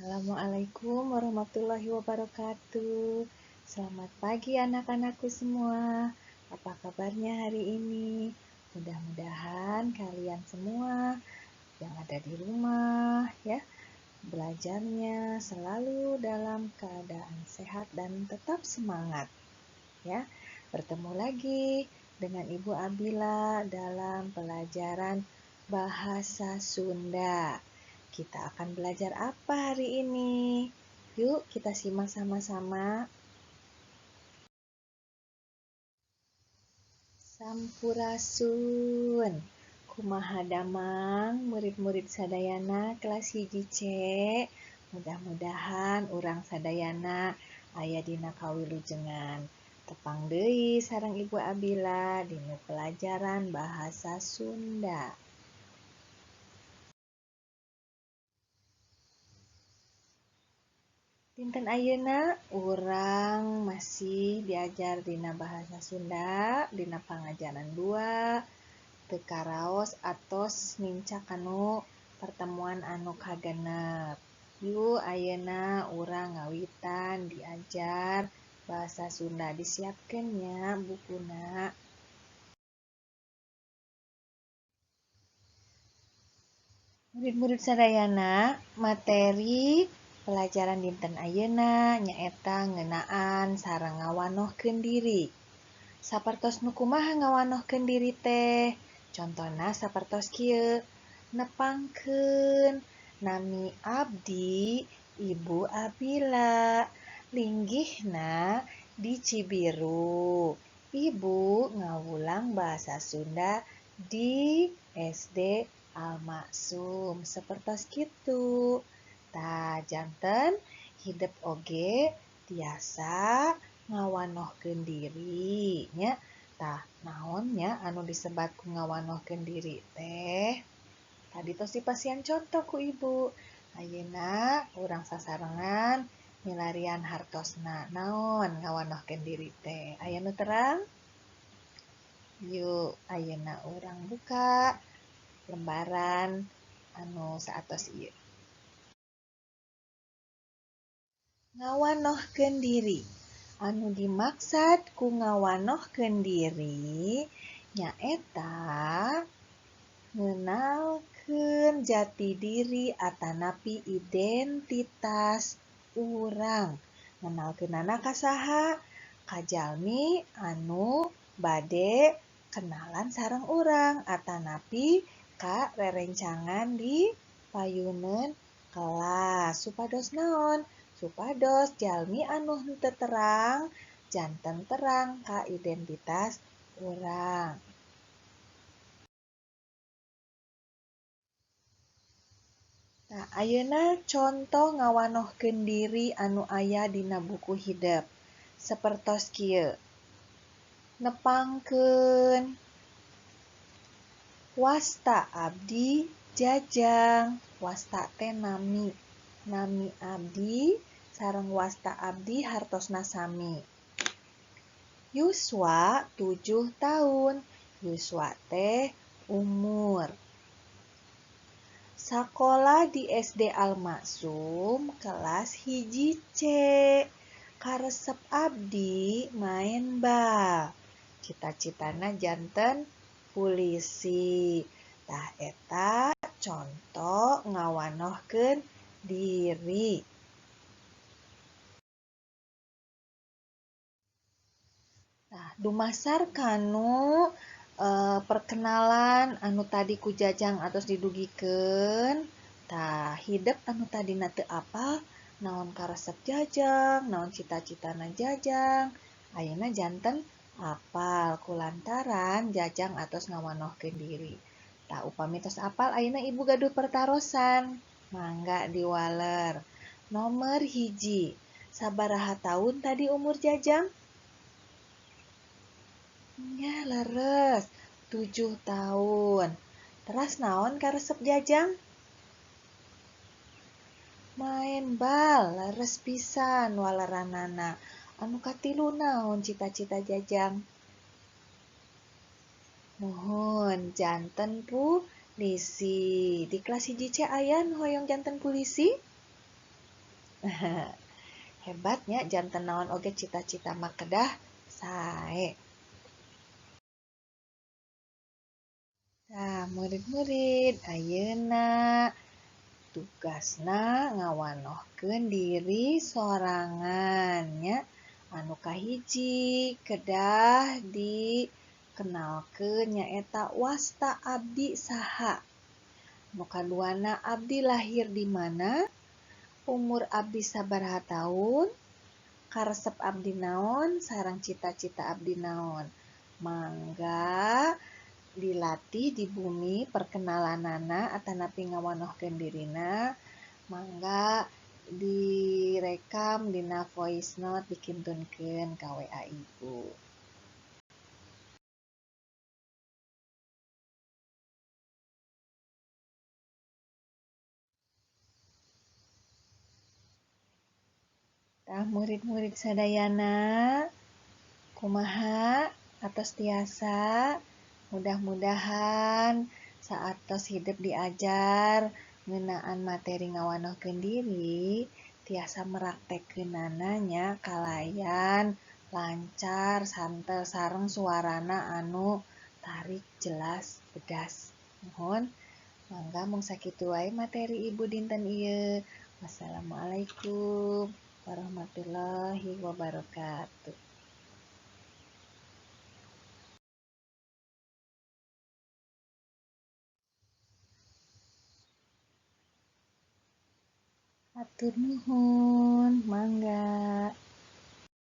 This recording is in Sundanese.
Assalamualaikum warahmatullahi wabarakatuh. Selamat pagi anak-anakku semua. Apa kabarnya hari ini? Mudah-mudahan kalian semua yang ada di rumah ya, belajarnya selalu dalam keadaan sehat dan tetap semangat ya. Bertemu lagi dengan Ibu Abila dalam pelajaran Bahasa Sunda. Kita akan belajar apa hari ini? Yuk kita simak sama-sama. Sampurasun. Kumaha damang murid-murid sadayana kelas 1 C. Mudah-mudahan urang sadayana aya dina kawilujengan. Tepang deui sareng Ibu Abila dina pelajaran Bahasa Sunda. Dinten ayeuna urang masih diajar dina Bahasa Sunda dina pangajaran 2 teu karaos atos nincak kanu pertemuan anu kagenep. Yuk ayeuna urang ngawitan diajar Bahasa Sunda, disiapkeun nya bukuna. Murid-murid sadayana, materi pelajaran dinten ayeuna nyaeta ngeunaan sareng ngawanohkeun diri. Sapertos nu kumaha ngawanohkeun diri teh? Contona sapertos kieu, nepangkeun nami abdi Ibu Abila, linggihna di Cibiru. Ibu ngawulang bahasa Sunda di SD Al-Maksum. Sapertos kitu. Tah janten hidep oge tiasa ngawanohkeun diri nya. Tah naon nya anu disebat ku ngawanohkeun diri teh? Tadi tos dipasihan contoh ku Ibu. Ayeuna urang sasarengan milarian hartosna. Naon ngawanohkeun diri teh? Aya nu terang? Yuk ayeuna urang buka lembaran anu saatos ieu. Ngawanohkeun diri. Anu dimaksad ku ngawanohkeun diri nyaeta ngenalkeun jati diri atanapi identitas urang. Ngenalkeunana ka saha? Ka jalmi anu bade kenalan sareng urang atanapi ka rerencangan di payuneun kelas. Supados naon? Supados jalmi anu henteu terang janten terang ka identitas urang. Nah, ayeuna contoh ngawanohkeun diri anu aya dina buku hidep. Sapertos kieu. Nepangkeun wasta abdi Jajang. Wasta teh nami. Nami abdi sareng wasta abdi hartosna sami. Yuswa 7 tahun. Yuswa teh umur. Sakola di SD Al-Maksum kelas 1 C. Karesep abdi main bal. Cita-citana janten pulisi. Tah eta contoh ngawanohkeun diri. Nah, dumasar kanu perkenalan anu tadi ku Jajang atos didugikeun. Tah hidep anu tadina teu apal naon karesep Jajang, naon cita-citana Jajang, ayeuna janten apal kulantaran Jajang atos ngawanohkeun diri. Tah upami tos apal ayeuna Ibu gaduh pertarosan. Mangga diwaler. Nomor 1, sabaraha taun tadi umur Jajang? Nya leres, 7 tahun. Teras naon karesep Jajang? Main bal, leres pisan waleranana. Anu katilu naon cita-cita Jajang? Nuhun, janten pulisi. Di kelas 1 C aya nu hoyong janten pulisi? Hebatnya janten naon oge cita-cita mah kedah sae. Tah murid-murid ayeuna tugasna ngawanohkeun diri sorangan nya. Anu kahiji kedah dikenalkeun nyaeta wasta abdi saha. Nu kaduana abdi lahir di mana, umur abdi sabaraha taun, karesep abdi naon, sareng cita-cita abdi naon. Mangga dilatih di bumi perkenalanana atanapi ngawanohkeun dirina, mangga direkam dina voice note dikintunkeun ka WA Ibu. Tah murid-murid sadayana kumaha atos tiasa, mudah-mudahan saatos hidep diajar ngeunaan materi ngawanohkeun diri tiasa meraktekkeunana nya kalayan lancar santel sareng suarana anu tarik jelas bedas. Nuhun, mangga mung sakitu wae materi Ibu dinten ieu. Wassalamualaikum warahmatullahi wabarakatuh. Hatur nuhun, mangga.